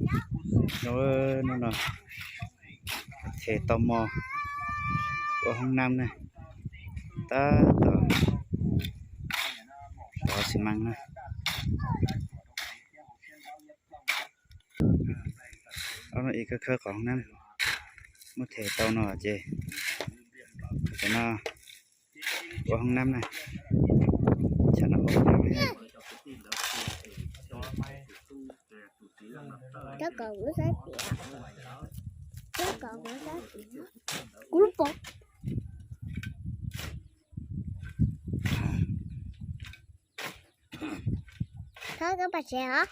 Hnub no them tau mos ua hoob nab na, tab tom pov xi mas na. Ob no ib khawb khawb qhov hoob nab, muab them tau no ces cov no ua hoob nab na, cov no ua hoob nab. Cov kom kuv sab tias, cov kom kuv sab tias, kuv lub pov. Thov koj pas tsev hov.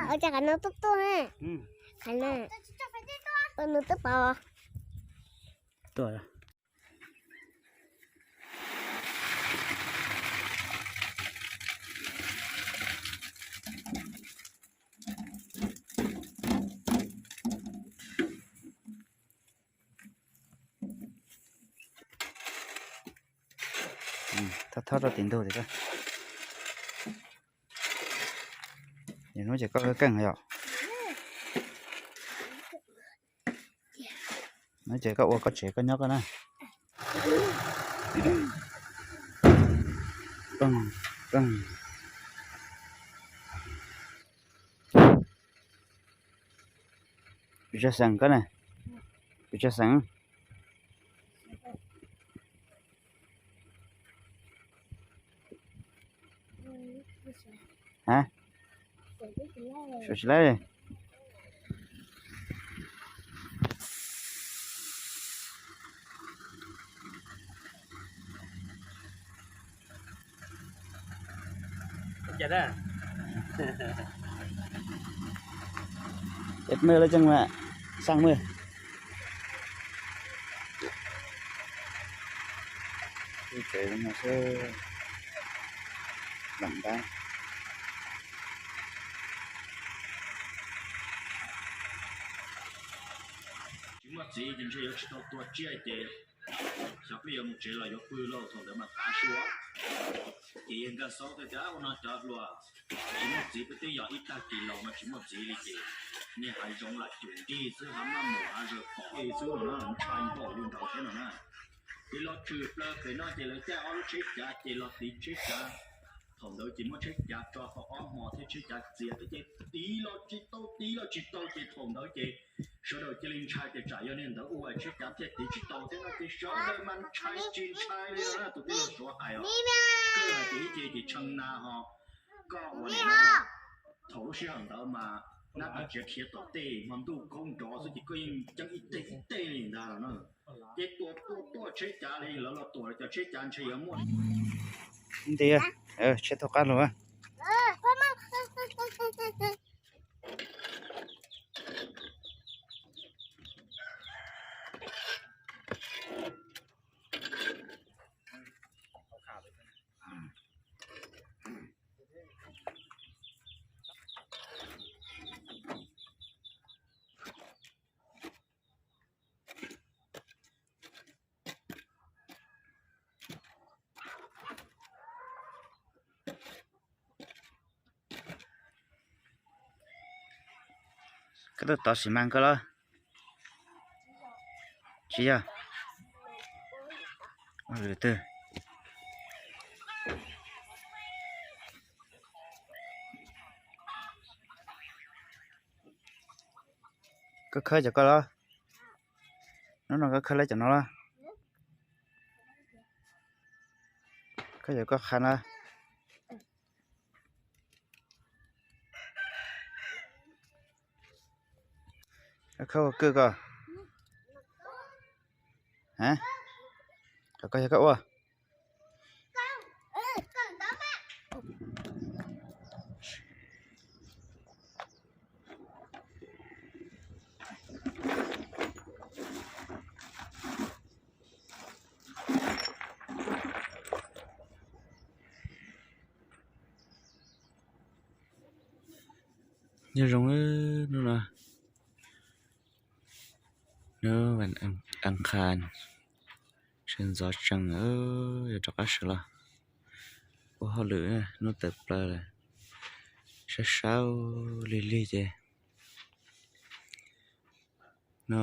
Ua cas qhov no tuaj tuaj ne? Qhov no, nws twb pov. Tuaj. Thab thab rau tim ntug tim. Hnub ces koj keej yom. Hnub ces koj ua koj tsev koj nyob koj na. Pes tsawg xeem koj na? Pes tsawg xeem? Ha? Suav tsis laib. Ces nws lawv tseem mas xaj maj. Tsev no xwb, lam ntab. Tsis muaj txiv ces ntshe yuav tsis tau tua tsiaj ces xyov peb yuav mus tsev los yuav pw lauj, thaum ntawd mas tav su. Ces yawg Nkaj Xauv thiaj tias, ua no cov hluas, tsis muaj txiv, peb twb yog ib tag kis los no tsis muaj txiv li ces nej hav zoov lam cum nrig xwb, hav maj mus hav zawg pom xwb no na, ntshai npaum li nraud thiab no na. Ces los tshwm plaws pem no ces lawv caij ob lub tsheb cav ces los tiv tsheb cav. Thaum ntawd ces muab tsheb cav tso tau ob hmo thiab tsheb cav txias thiab ces tiv los tsis tau, tiv los tsis tau ces thaum ntawd ces sawv daws cia li ntshai tias tsam yog niag ntawd ua tsheb cav thiaj tiv tsis tau thiab no ces sawv daws mas ntshai tsis ntshai li no na. Tus tij laug Suav hais os, kawg hais tias ib ce ces tshee na ho, koj ua niam no. Thaum lub sij hawm ntawd mas nab tas tsiav khiav tom tej hmo ntuj khaub nrov xwb ces koj yeej ceeb ib teg ib teg li ntag los na. Ces tuaj tuaj tuaj tsheb cav li lawv los tuam cov tsheb cav ntshe yuav muaj. Nti, tsheb tuaj qab los. Koj tuaj tov xi mas koj los? Tsis yog. Ua lwm twg? Koj khawb cov koj los? Hnub no koj khawb lawv cov no los? Khawb cov koj qha los? Koj khawb ua kwj koj? Ha? Kom koj yog koj ua. Nyob zoo, hnub no hnub vas as khas, sawv ntxov tsees, yuav rov qab sawv los ua hauj lwm, hnub tawm plaws lawm, sab sab lig lig ces no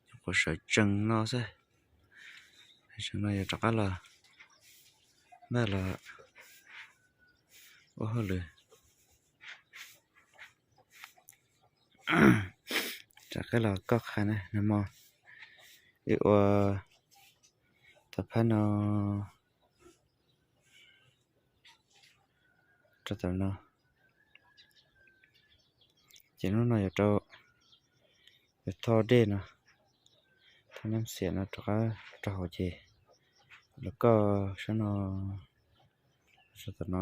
nyuam qhuav sawv tsees no xwb, tsees no yuav rov qab los npaj los ua hauj lwm. Rov qab los koj qha na, nag hmo wb ua tau phab no rau tom no, ces hnub no yuav rau, yuav thauj dej no, thauj nab xiam no rov qab rau hauv ces los koj sab no, sab tom no.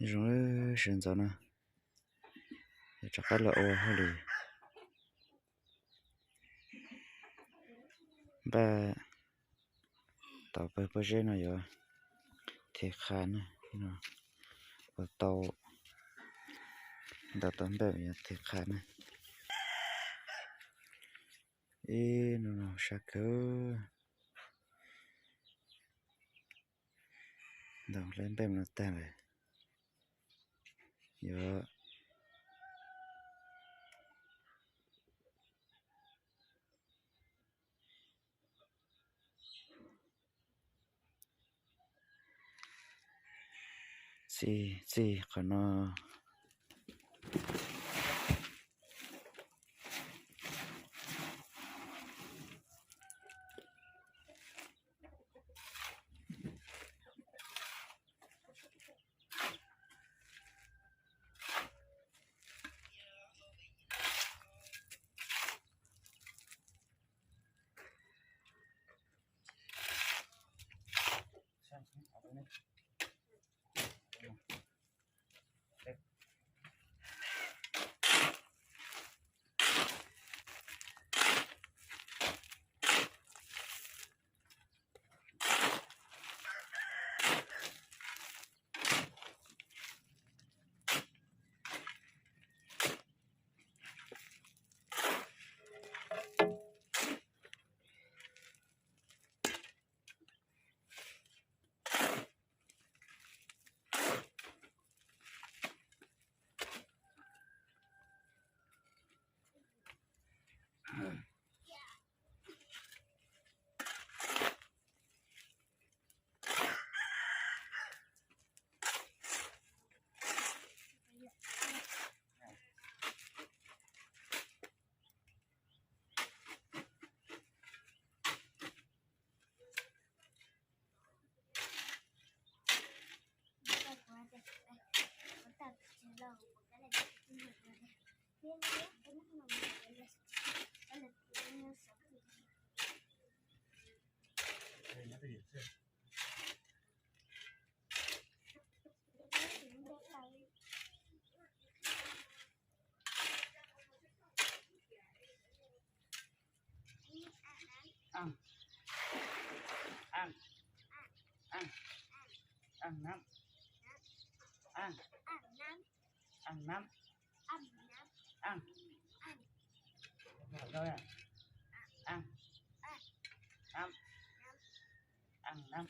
Zoo sawv ntxov no, rov qab los ua hauj lwm npaj tau pawg pob zeb no yuav thim qha na, ua tau ntau tau npaj yuav thim qha na. Ib hnub no sab kawg, ntau lawm npaj no tag lawm. yuav txij, txij qhov no. Aj, aj, aj, aj nab, aj, aj nab, aj, aj, aj nab, aj nab.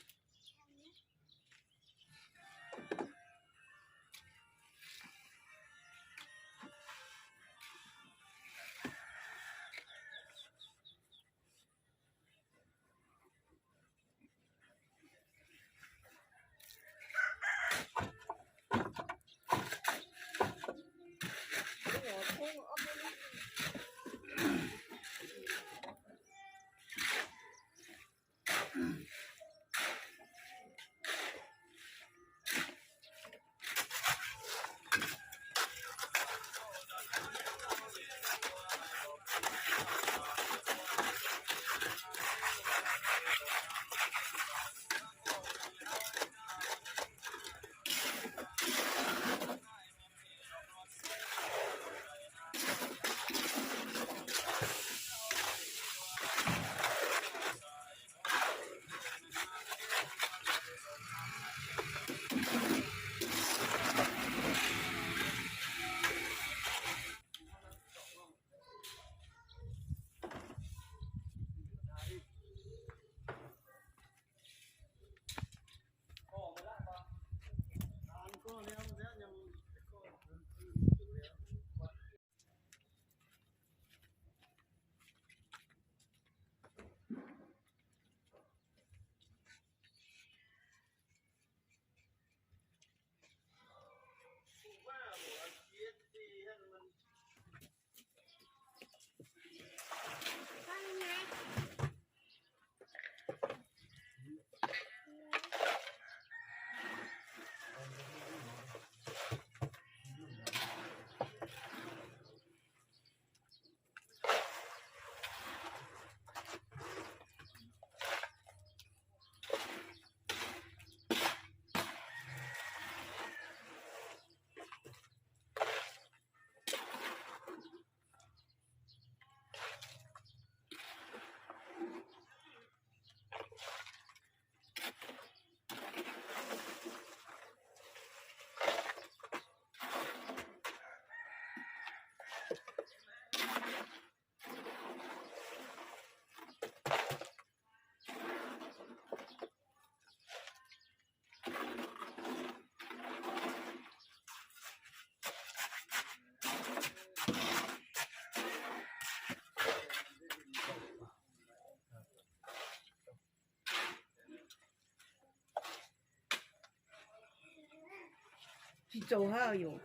Tsis tsaus ha yus.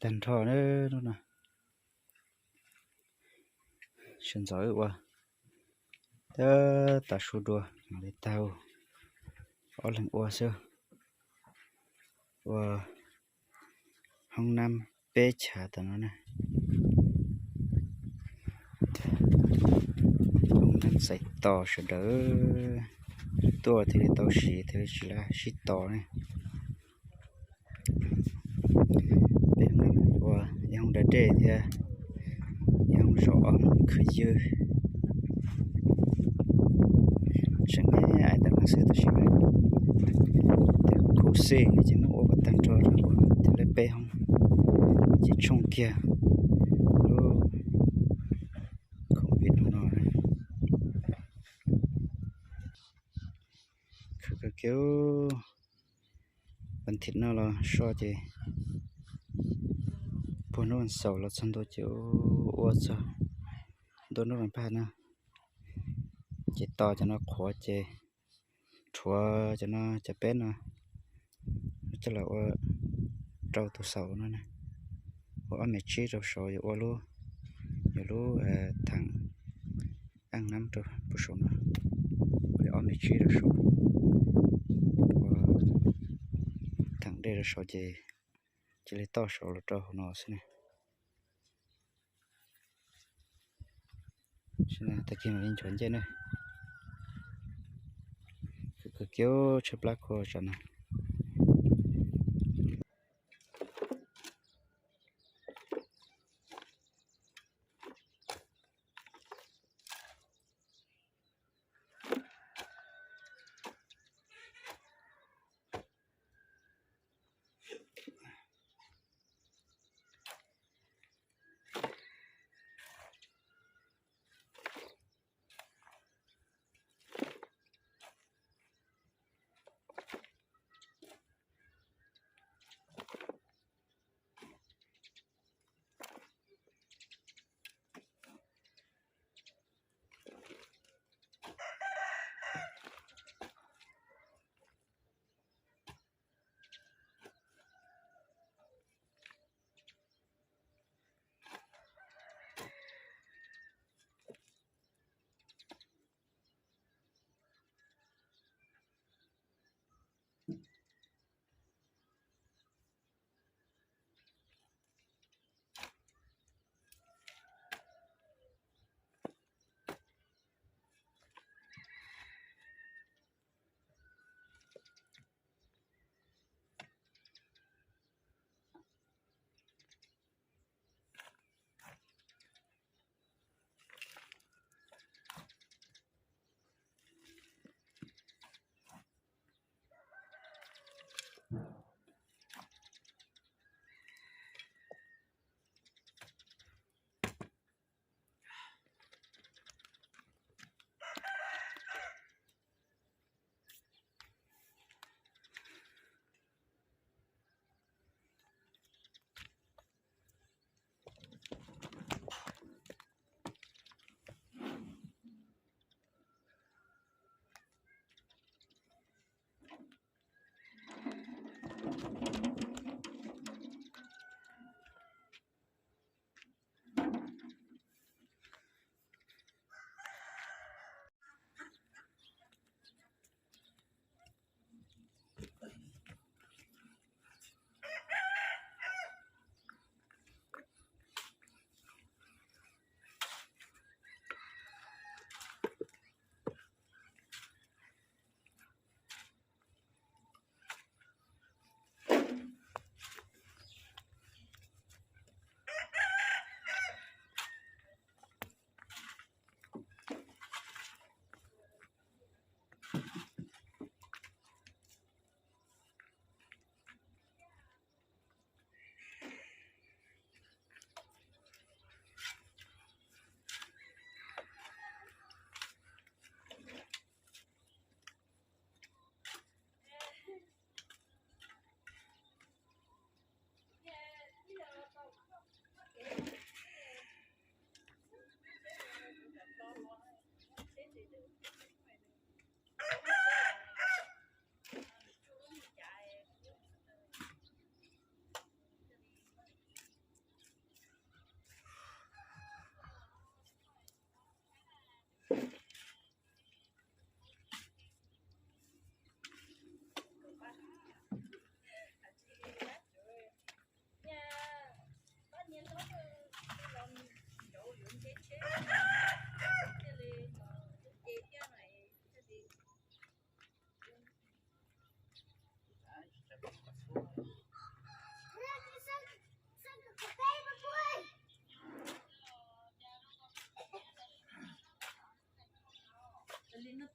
Them tag nrho na, lub no. Sawv ntxov wb ua tab tom su dua mam li tag, ob leeg ua xwb. Ua hoob nab peb chav tom no na. Hoob nab txais tos sawv daws tuaj thiaj li tau siv thiaj li tsis sib tos ne. Peb hoob nab ua ib hoob da dej thiab ib hoob zov ob hoob khwv ywg. Tseem me ais tag no xwb tab sis mas khuv xim ces muab ua kom tag nrho rau thiaj li peb hoob, ces tshooj kiag lub khoom vim no. Khwv kawg kiag, vas thiv no los so ces puag hnub vas xaum los txog ntua ces ua txog ntua hnub vas paj na, ces tos cov no qhuav ces rhuav cov no, cov peb no coj los ua rau tus xaum no na. Ua ob me tsib rau saud, yuav ua lub, yuav lub theem eej nab rau puag saum no, ua li ob me tsib rau saud, ua theem dej rau saud ces cia li toj saud los rau hauv no xwb ne. Tag kis mam li nchuav ncej na. Khwv kawg kiag, tshaib plab kawg tsam no.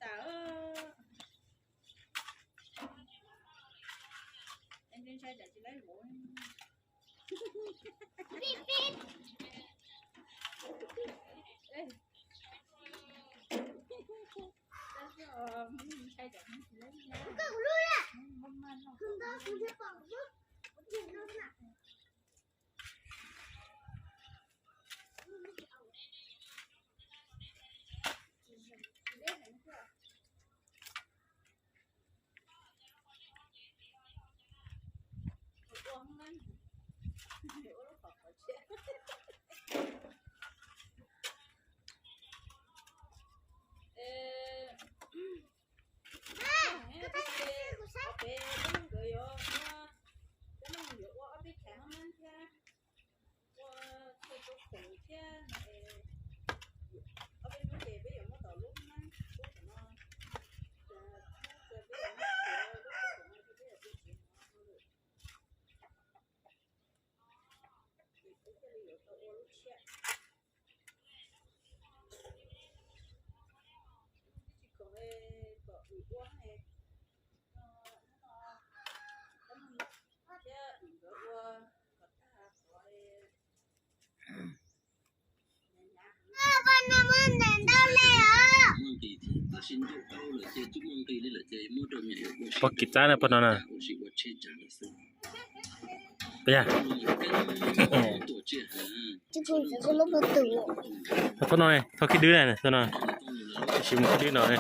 tas. Ntshai tsam tsis laib vauv. Ntshai tsam tsis laib. Peb, peb nkawd yuav, peb yuav ua ob peb chav hmab thiab, ua txhua txhua khoom thiab no es, ob peb hnub ces peb yuav muab tom lub hmab lub tom no, peb yuav muab khiav lub tom no, peb yuav ua tsis hnov no lawm. Ces peb thiaj li yuav tau ua lub tshiab. Tsis khoom kom wm ua ne, thiab wm nkawd ua kom tag qhov. Pog kis txab na, pog no na. Pog yag. Txhob no ne, txhob khib dwb na, txhob no. Tab sis mus khib dwb no ne.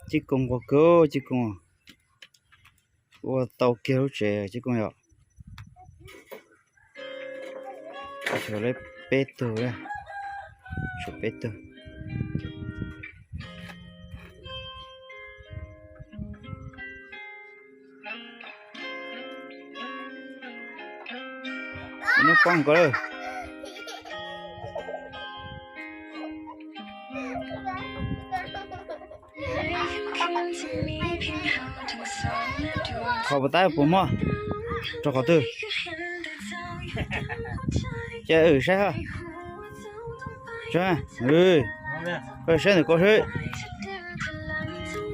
Cib Koos nquag kawg, Cib Koos ua tau kiag lub tsev Cib Koos yom. Tshuav peb tug, tshuav peb tug. Ib hnub poob nkaus lawm. Qhov puas tab puas muaj rau qhov twg? Ces wb saib ha. Koj saib ntawm koj seb.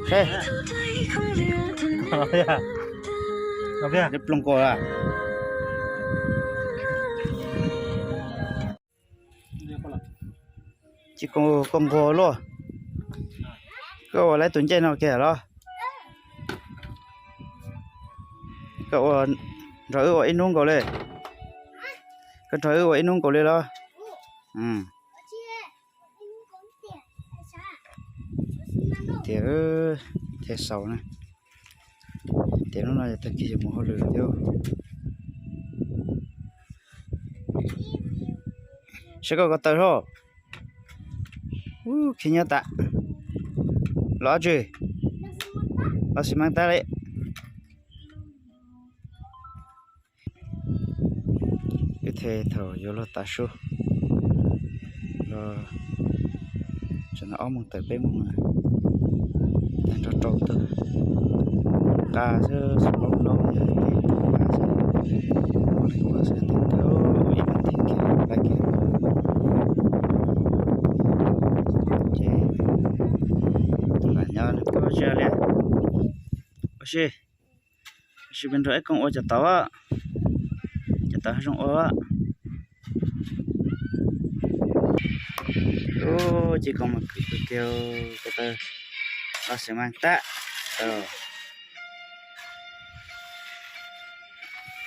Saib. Ploog koj a. Tsis, koj nquag luaj. Koj ua lawv tus ncej no kiag los? Koj ua nrog wb ua ib hnub nkaus li. Koj nrog wb ua ib hnub nkaus li los? Tias thiaj xaus na. Tias hnub no tag kis yuav mus hauj lwm thiab. Saib koj ko taw hlo. Ub, khib nyob tas. Los tsi? Los xi mas tas li. Wb thiaj thaum yuav luag tav su los, tsam no ob moos tawm peb moos na, tag nrho rau tug nqa xwb, xub laub laub, ua xwb, ib me ntsis kiag lawm kiag. Ces tus lam nyob nws pom tsis li. Ua si, ua si peb nrog Eb Kooj ua cov tod, cov tod zoo ua. Ub, Cib Koos mas khwv khwv kiag ko taw, los xi mas tas.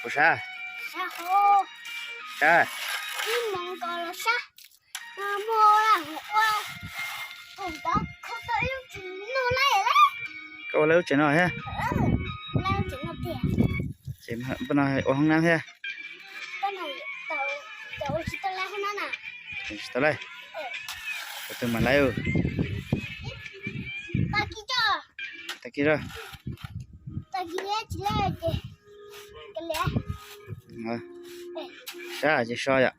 Puas sab? Sab. Koj ua lawv lub tsev no thiab? Ces npaj no ua hoob nab thiab? Tsis tau laij. Tus twg mas laij? Tag kis, sab ces so yom.